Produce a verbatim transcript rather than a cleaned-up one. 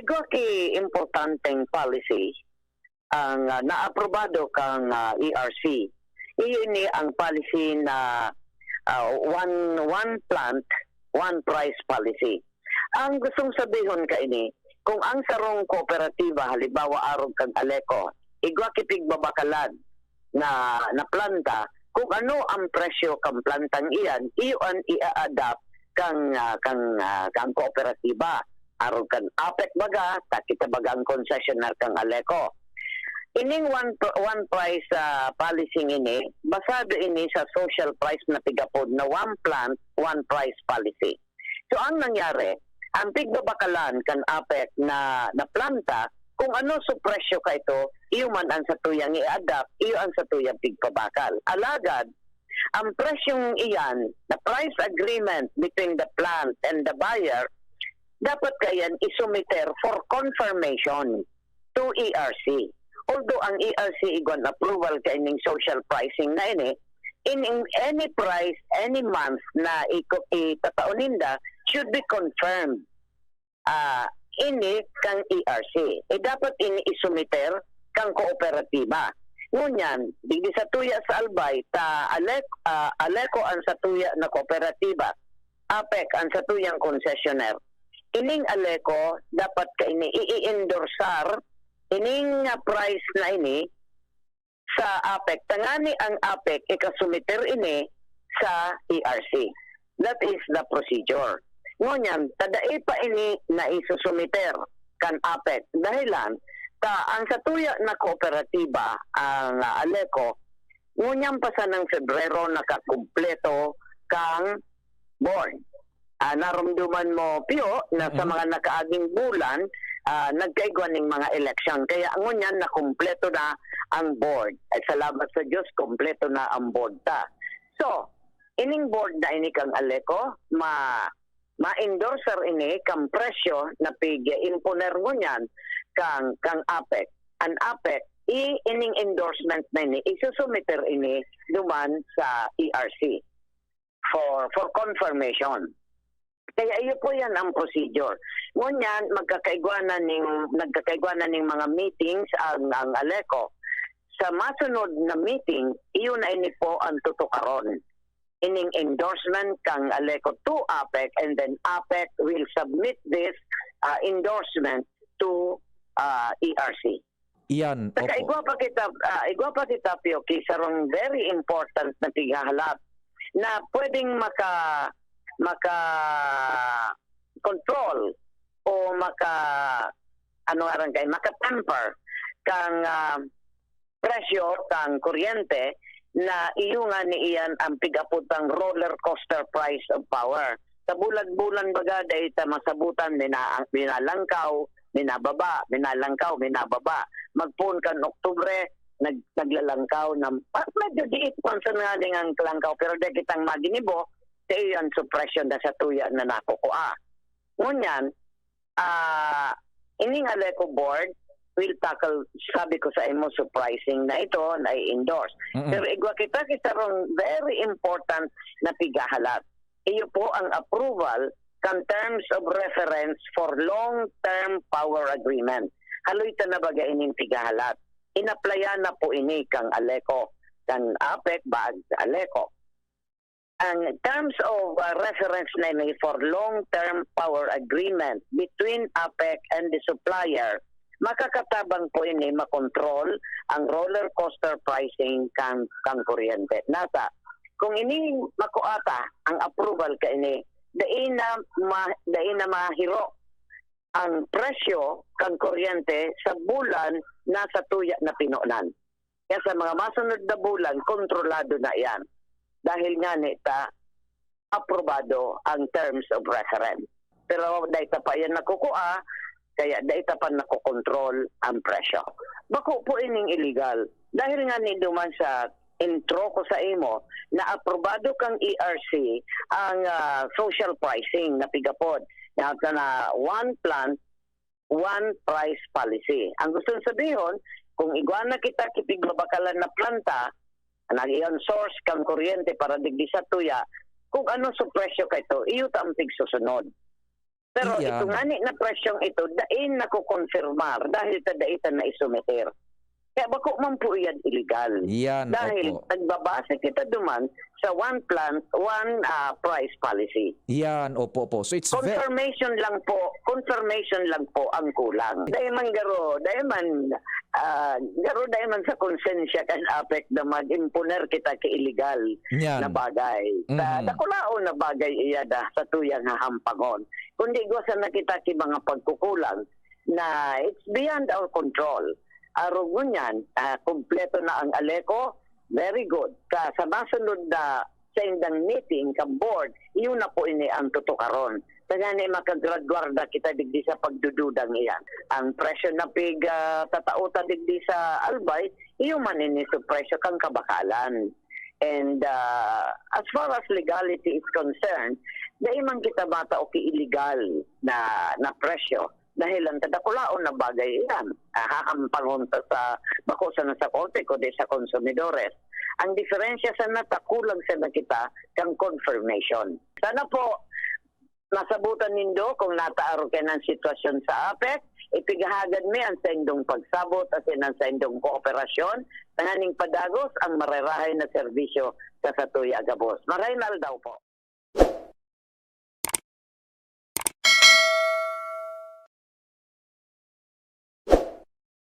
Igwa ki importanteng policy ang, ah, naaprobado kan, ah, E R C. Iyo ini ang policy na, ah, one, one plant, one price policy. Ang gustong sabihon kaini, kung ang sarong kooperatiba, halimbawa arog kan Aleco, igwa ki pigbabakalan na, na planta, kung ano ang presyo kan plantang iyan, iyo an i-a-adapt kan, ah, kan, ah, kan kooperatiba. Arog kan APEC baga, ta kita baga ang concessionaire kan Aleco. Ining one pr-, one price, ah, policy ini, basado ini sa social price na pig-apod na one plant, one price policy. So, ang nangyari, ang pigbabakalan kan APEC na, na planta, kung ano su presyo kaito, iyo man ang satuyang i-adapt, iyo ang satuyang pigpabakal. Alagad, ang presyong iyan, the price agreement between the plant and the buyer, dapat kaiyan isumiter for confirmation to E R C. Although ang E R C igwan approval kaining social pricing na ini, in, in any price, any month na iko-, itatao ninda should be confirmed, ah, ini kan E R C. Eh, dapat ini isumiter kan kooperatiba. Ngunyan, digdi satuya sa Albay, ta Alec-, ah, Aleco ang satuya na kooperatiba, APEC ang satuyang concessionaire. Ining Aleco, dapat kaini i-endorsar ining, ah, price na ini sa APEC. Tangani ang APEC ikasumiter ini sa E R C. That is the procedure. Ngunyan, ta dai pa ini naisusumiter kan APEC. Dahilan, ta ang satuya na kooperatiba, ang, ah, Aleco, ngunyan pa sanang Febrero nakakumpleto kang board. Ah, naromdoman mo, Pio, na sa Mhm. mga nakaaging bulan, ah, nagkaigwa ning mga eleksyon. Kaya ngunyan nakumpleto na ang board. At salamat sa Diyos, kumpleto na ang board ta. So, ining board na ini kang Aleco, ma-, ma-endorser ini kang presyo na pig-imponer ngunyan kang, kang APEC. An APEC, i-, ining endorsement na ini, isusumiter ini duman sa E R C for, for confirmation. Kaya iyo po yan ang procedure. Ngunyan, magkakaigwa na ning, nagkakaigwa na ning mga meetings ang, ang Aleco. Sa masunod na meeting, iyo na ini po ang tutukaron. Ining endorsement kang Aleco to APEC, and then APEC will submit this, ah, endorsement to, ah, E R C. Iyan, Saka opo. igwa pa kita, ah, igwa pa kita, Pio, ki sarong very important na pighahalat na pwedeng maka-, maka-control o maka-, ano nga rin kayo, maka-temper kang, ah, presyo kang kuryente na iyo nga ni iyan ang pig-apod pang roller coaster price of power. Sa bulan-bulan baga, dai ta masabutan, mina-, minalangkaw, minababa, minalangkaw, minababa. Magpoon kan Oktubre, nag-, naglalangkaw na, pa-, medyo diit man sa nga ding ang kalangkaw, pero dai kitang maginibo, sa iyan supresyon na sa tuya na nakukua. Ngunyan, ah, ining Aleco Board will tackle, sabi ko sa imo, su pricing na ito na i-endorse. Mm-mm. Pero igwa kita ki sarong very important na pigahalat. Iyo po ang approval kan terms of reference for long-term power agreement. Haloy ta na baga ining pigahalat. Inaplayan na po ini kang Aleco, kan APEC baag sa Aleco. Ang terms of, uh, reference na ini for long-term power agreement between APEC and the supplier, makakatabang po ini makontrol ang roller coaster pricing kang, kang kuryente. Nasa, kung ini makuha ta ang approval kaini, dai na ma-, dai na mahiro ang presyo kan kuryente sa bulan na sa tuya na pinonan. Kaya sa mga masunod na bulan, kontrolado na iyan. Dahil ngani ta, aprobado ang terms of reference. Pero dai ta pa iyan nakukua, kaya dai ta pa nakokontrol ang presyo. Bako po ining illegal. Dahil ngani duman sa intro ko sa imo, na aprobado kang E R C ang, ah, social pricing na pigapod. Na, na one plant, one price policy. Ang gustong sabihon, kung igwa na kita ki pigbabakalan na planta, nag-iyon source kang kuryente para digdi sa tuya, kung ano sa presyo kaito, iyo ta ang pigsusunod. Pero Iyan. Ito ngani na presyong ito, dai nakokonfirmar dahil ta dai ta naisumeter. Kaya bako man po iyan illegal. Iyan, Dahil opo. nagbabase kita duman sa one plant, one ah, price policy. Yan, opo po. So it's very... Confirmation lang po, confirmation lang po ang kulang. Dahil man garo, dahil man, ah, garo dahil man sa konsensya kan APEC na mag-imponer kita ki illegal Yan. na bagay. Sa Mhm. dakulaon na bagay iya da sa tuyang hahampangon. Kundi gwa sana kita ki mga pagkukulang na it's beyond our control. Arog ngunyan, ah, kumpleto na ang ALECO, very good. Sa, sa masunod na sa indang meeting, ka board, iyon na po ini ang tutukaron. Kaya ni makagraduar na kita digdi sa pagdududang iyan. Ang presyo na pig ah, tatao ta digdi sa Albay, iyo man ini sa presyo kang kabakalan. And ah, as far as legality is concerned, dai man kita matao ki illegal na, na presyo. Dahil ang kadakulaon na bagay iyan, ah, hahampangon ta sa, bako sana sa korte, kundi sa konsumidores. Ang diferensya sana ta kulang sana kita kang confirmation. Sana po, masabutan nindo kung nataaro kayo ng sitwasyon sa APEC, ipigahagad mi ang saindong pagsabot at ang saindong kooperasyon, tanganing padagos ang marerahay na serbisyo sa satuya gabos. Maray na aldaw po.